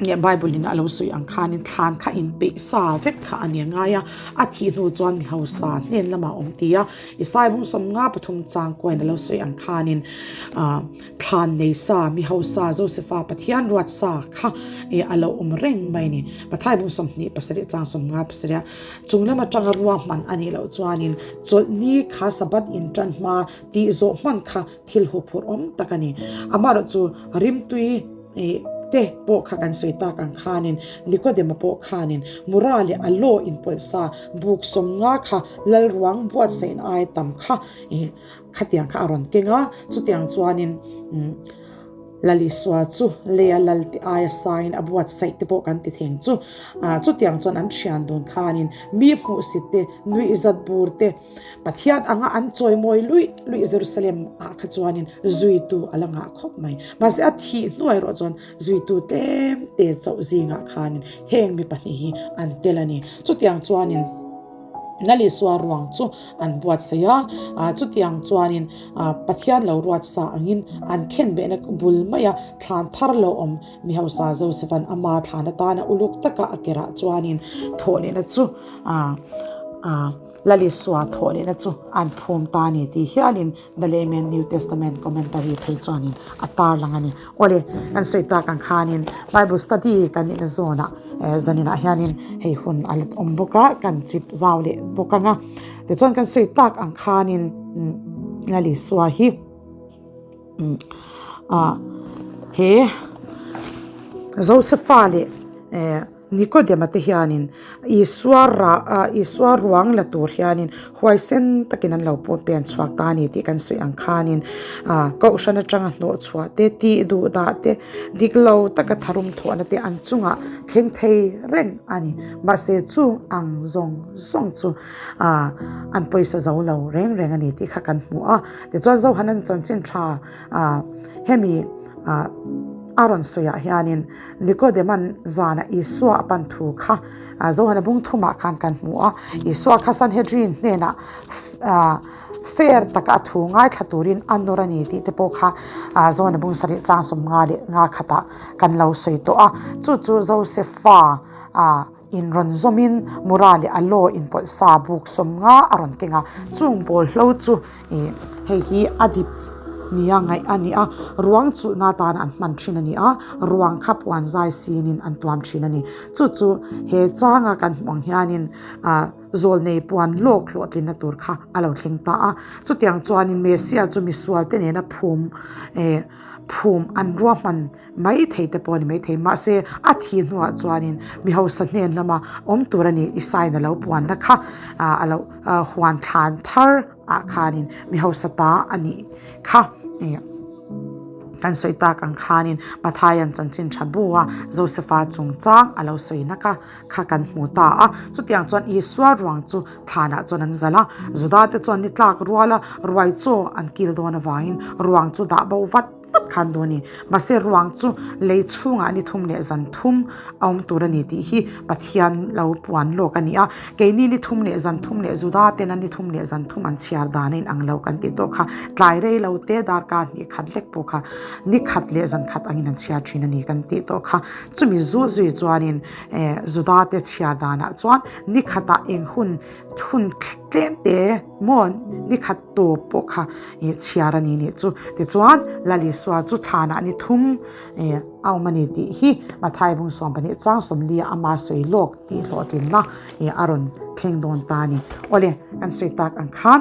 leh Bible in a lo sawi ang khanin thlan kha inpeih sa vek kha a ni a ngai a, a thih hnu chuan mi hausa hnen lamah a awm ti a, Isai bung 53 chang kuain a lo sawi ang khanin ah thlan nei sa mi hausa Josefa Pathian ruat sa kha ih a lo awm reng mai a ni. Mathai bung 27 chang 57 a chung lam atanga ruahman a nih loh chuanin chawlhni kha Sabbath intan hma tih zawh hman kha Thil huphurh awm tak a ni. Amaherawh chu rimtui te pawh kha kan sawi tak ang khanin Nikodema pawh khanin Mura leh a law inpawlh sa buk 50 kha Lalruang buatsaihna aia tam kha khatiang kha a rawn keng a. Chutiang chuanin Lal Isua chu leia lal te aia sain a buatsaih te pawh kan ti theng chu. Chutiang chuan an thian dun khanin mi hmuhsit te, nuihzat bur te, Pathian anga an chawimawi luih luih Jerusalem ah kha chuanin zuitu a la ngah khawp mai. Mahse a thih hnuai erawh chuan zuitu tlem te chauh zingah khanin heng mi pahnih hi an tel a ni. Chutiang chuanin. Lalisua ruang chu an buatsaih a, chutiang chuanin Pathian lo ruat sa angin an khenbehna bul maia thlan thar lo awm mi hausa Joseph-a'n ama thlan atana uluk taka a kerah chuanin thawhlehna chu Lalisua thawhlehna chu an phum ta a ni tih hialin The Layman New Testament Commentary phei chuanin a tarlang a ni. Awle, kan sawi tak ang khanin Bible study kan nihna zawnah zaninah hianin hei hun a la awm bawk a, kan chip zau leh bawk ang a. Tichuan kan sawi tak ang khanin Lalisua hi he Josepha leh Nikodema te hianin Isua rah Isua ruang la tur hianin huaisen takin an lo pawh pen chhuak ta a ni tih kan sawi ang khanin ah kohhran atanga hnawh chhuah te tih duh dah te dik lo taka tharum thawhna te an chungah thleng thei reng a ni. Mahse chung ang zawng zawng chu ah an pawisa zo lo reng reng a ni tih kha kan hmu a. Tichuan Zohanan chanchin tha ah hemi ah a rawn sawiah hianin Nikodema'n zana Isua a pan thu kha Johana bung thumah khan kan hmu a. Isua kha Sanhedrin hnenah fair taka a thu ngaithla turin a nawr a ni tih te pawh kha Johana bung sarih chang sawmnga leh nga khatah kan lo sawi tawh a. Chu chu Josefa in rawn zawmin Mura leh Alo inpawlh sa buk sawmnga a rawn keng a. Chung bawlhlo chu Ih, hei hi a dip nia ngaih a ni a, ruang chulhna atana an hman thin a ni a, ruang kha puan zai sinin an tuam thin a ni. Chu chu he changa kan hmuh ang hianin ah zawlnei puan lawk hlawhtlinna tur kha a lo thleng ta a. Chutiang chuanin Messiah chu misualte nena phum eh phum an ruahman mai thei te pawh a ni mai thei. Mahse a thih hnuah chuanin mi hausa hnen lama awm tur a ni Isaiah a lo puanna kha ah a lo huan thlan thar ah khanin mi hausa ta a nih kha ih kan sawi tak ang khanin Matthaia'n chanchin tha bu a Josepha chungchang a lo sawi na kha kha kan hmu ta a. Chutiang chuan Isua ruang chu thlanah chuan an zalh a, Juda te chuan ni tlak ruala ruai chaw an kil dawn avangin ruang chu dah bo vat vat khan dawn a ni. Mahse ruang chu lei chhungah ni thum leh zan thum a awm tur a ni tih hi Pathian lo puan lawk a ni a. Keini ni thum leh zan thum leh Juda tena ni thum leh zan thum an chhiar dan a inang lo kan tih tawh kha. Tlai rei lo te darkar hnih khat lek pawh kha ni khat leh zan khat angin an chhiar thin a ni kan tih tawh kha. Chumi zu zui chuanin eh Juda te chhiar danah chuan ni khatah eng hun hun tlem te maw ni khat tawp pawh kha ih chhiar a ni nih chu. Tichuan Lalisua chu thlanah ni thum ih a awm a ni tih hi Mathai bung 12 chang 40 a ama sawi lawk tih hlawhtlinna ih a rawn thleng dawn ta a ni. Awle kan sawi tak ang khan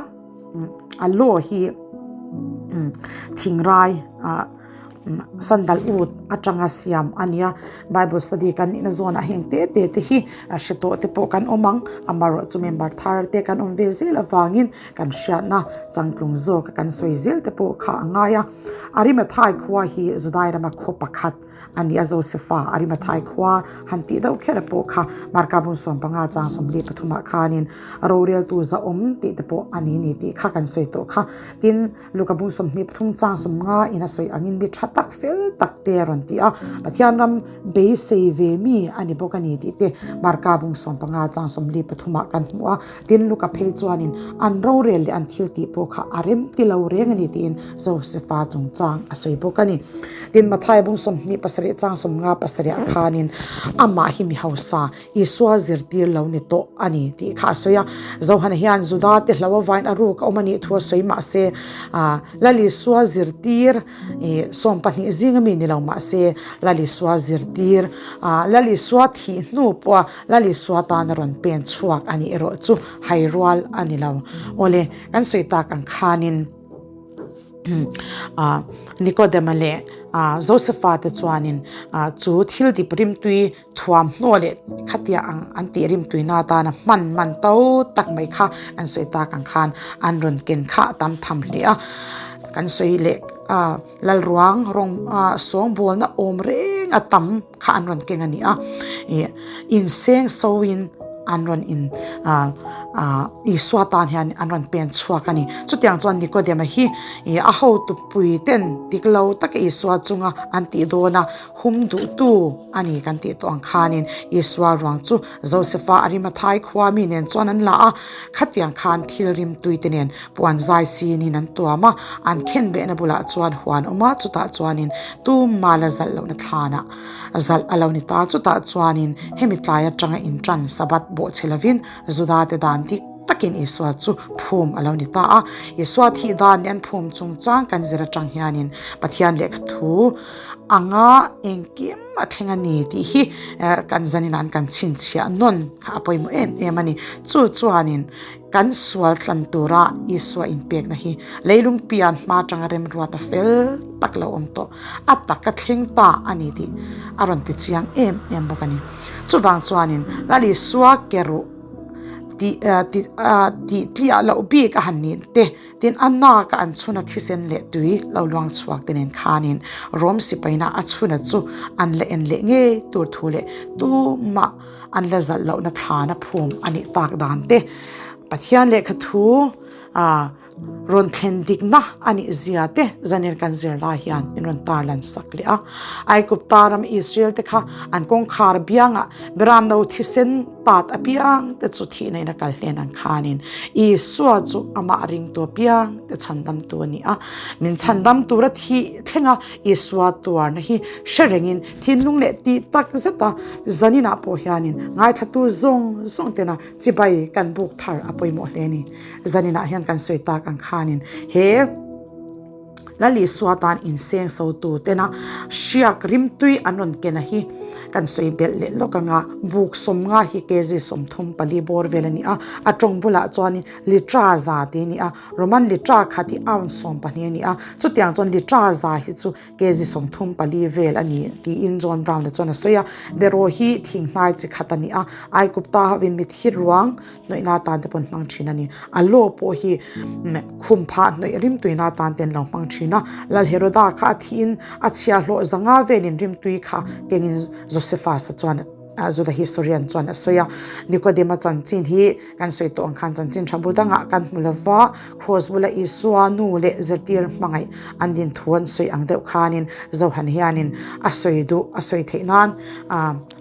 a law hi thingrai ah Sandal ut atanga siam a nia, Bible study kan nihna zawnah heng te te te hi hre tawh te pawh kan awm ang, amaherawh chu member thar te kan awm ve zel avangin kan hriatna changtlung zawk a kan sawi zel te pawh kha a ngai a. Arimathai khua hi Judai rama khaw pakhat a ni a, Josefa Arimathai khua han tih deuh kher pawh kha Marka bung 15 chang 43 khanin roreltu zahawm tih te pawh a ni ni tih kha kan sawi tawh kha. Tin, Luka bung 23 chang 50 in a sawi angin mi tha tak fel tak te a rawn ti a, Pathian ram beisei ve mi a ni bawk a ni tih te Marka bung 15 chang 43 ah kan hmu a. Tin, Luka phei chuanin an rorel leh an thil tih pawh kha a rem ti lo reng a ni tiin Josefa chungchang a sawi bawk a ni. Tin, Mathaia bung 27 chang 57 ah khanin amah hi mi hausa Isua zirtir lo ni tawh a ni tih kha a sawi a. Johana hian Juda te hlo avain a ruk a awm a nih thu a sawi mah se, Lal Isua zirtir 12 zing ami ni lo mah se, Lal Isua zirtir, Lal Isua thih hnu pawha Lal Isua tana rawn pen chhuak a nih erawh chu hai rual a ni lo. Awle, kan sawi tak ang khanin. Nikodema leh Josefa te chuanin chu thil dip rimtui thuamhnaw leh khatia ang an tih rimtuina atana hman man to tak mai kha an sawi tak ang khan an rawn ken kha a tam tham hle a. Kan sawi leh Lalruang rawng sawngbawlna awm reng a tam kha an rawn keng a ni a. Ih inseng soin. an rawn in Isua tan hian an rawn pen chhuak a ni. Chutiang chuan Nikodema hi a hotupui ten dik lo taka Isua chunga an tih dawn a, hum duhtu a ni kan tih tawh ang khanin Isua ruang chu Josefa Arimathai khua mi nen chuan an la a, khatiang khan thil rimtui te nen puan zai sinin an tuam a, an khenbehna bulah chuan huan awm a, chutah chuanin tumah la zalh lohna thlanah zalh a lo ni ta, chutah chuanin hemi tlai atanga intan Sabbath bawhchhe lovin Juda te dan dik takin Isua chu phum a lo ni ta a. Isua thih dan leh an phum chungchang kan zir atang hianin Pathian lehkha thu anga engkim a thleng a ni tih hi kan zanin an kan chhinchhiah nawn kha a pawimawh em em a ni. Chu chuanin kan sual tlan tura Isua inpekna hi leilung pian hma atanga remruatna fel tak lo awm tawh a taka thleng ta a ni tih a rawn ti chiang em em bawk a ni. Chuvang chuanin Lal Isua ke ruh tih tih tih tliah loh bik a han nih te, tin a nak a an chhuna thisen leh tui lo luang chhuak te nen khanin Rom sipaina a chhuna chu an la en leh ngei tur thu leh tumah an la zalh lohna thlana phum a nih tak dan te Pathian lehkha thu ah Rawn thlen dikna a nih zia te zanin kan zir lai hian min rawn tarlan sak leh a. Aigupta ram Israel te kha an kawngkhar biangah Beramno thisen tat apiang te chu thih neihna kal hlen ang khanin Isua chu amah ringtu apiang te chhandamtu a ni a. Min chhandam tura thih thlenga Isua tuarna hi hre rengin thinlung leh tih tak zeta zaninah pawh hianin ngaithlatu zawng zawng tena chibai kan buk thar a pawimawh hle a ni. Zaninah hian kan sawi tak ang khanin he Lal Isua tan inseng so tu tena hriak rimtui an rawn ken a hi kan sawi belh leh lawk anga buk sawmnga hi kg 34 bawr vel a ni a, a tawng bulah chuanin litra za tih a ni a, Roman litra khat hi ounce 12 a ni a, chutiang chuan litra za hi chu kg 34 vel a ni tiin John Brown-a chuan a sawi a, beraw hi thinghnai chi khat a ni a, Aigupta hovin mitthi ruang hnawihna atan te pawh an hmang thin a ni. A law pawh hi khum phah hnawih rimtuina atan te an lo hmang thin a. Lal Heroda kha a thihin a chhiahhlawh zanga velin rimtui kha kengin Josephus-a chuan Juda historian chuan a sawi a. Nikodema chanchin hi kan sawi tawh ang khan chanchin tha bu dangah kan hmu lova, Kraws bula Isua nu leh zirtir hmangaih an din thu an sawi ang deuh khanin Johan hianin a sawi duh a sawi theih nan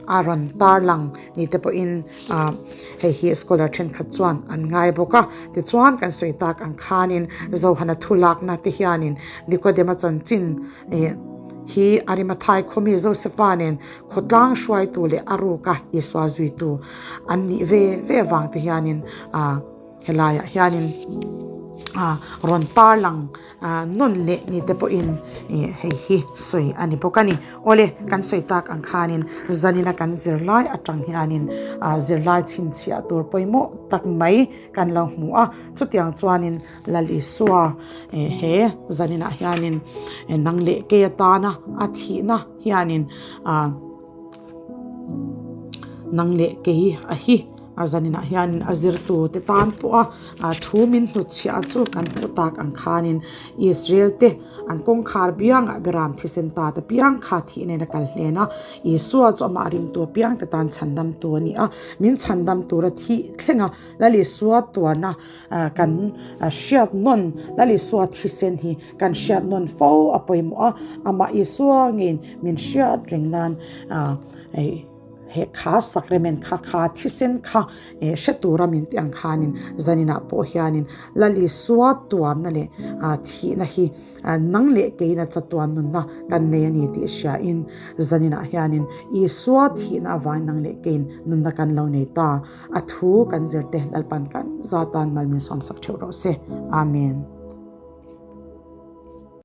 a rawn tarlang ni te pawhin Ah, hei hi scholar thenkhat chuan an ngai bawk a. Tichuan kan sawi tak ang khanin Zohana thu lakna te hianin Nikodema chanchin eh hi Arimathai khawmi Josefa nen khawtlang hruaitu leh a ruka Isua zuitu an nih ve ve avang te hianin ah helaiah hianin ah rawn tarlang Nawn leh ni te pawhin hei hi sawi a ni bawk a ni. Awle, kan sawi tak ang khanin zanina kan zirlai atang hianin zirlai chhinchhiah tur pawimawh tak mai kan lo hmu a. Chutiang chuanin Lal Isua he zaninah hianin nang leh kei atana a thihna hianin Nang leh kei a hi a zaninah hianin a zirtute tan pawha thu min hnutchhiah chu kan hmuh tak ang khanin Israel te an kawngkhar biangah Beram thisen ta te piang kha thih nen a kal hlen a, Isua chu amah ringtu apiang te tan chhandamtu a ni a, min chhandam tura thih thlenga Lal Isua tuarna kan hriat nawn Lal Isua thisen hi kan hriat nawn fo a pawimawh a, amah Isua ngeiin min hriat reng nan he kha sacrament kha kha thisen kha hre tura min tih ang khanin zaninah pawh hianin Lal Isua tuarna leh thihna hi nang leh keina chatuan nunna kan nei a ni tih hriain zaninah hianin Isua thihna avangin nang leh keiin nunna kan lo nei ta. A thu kan zirte Lalpan kan zatan mal min sawmsak theuh rawh se. Amen.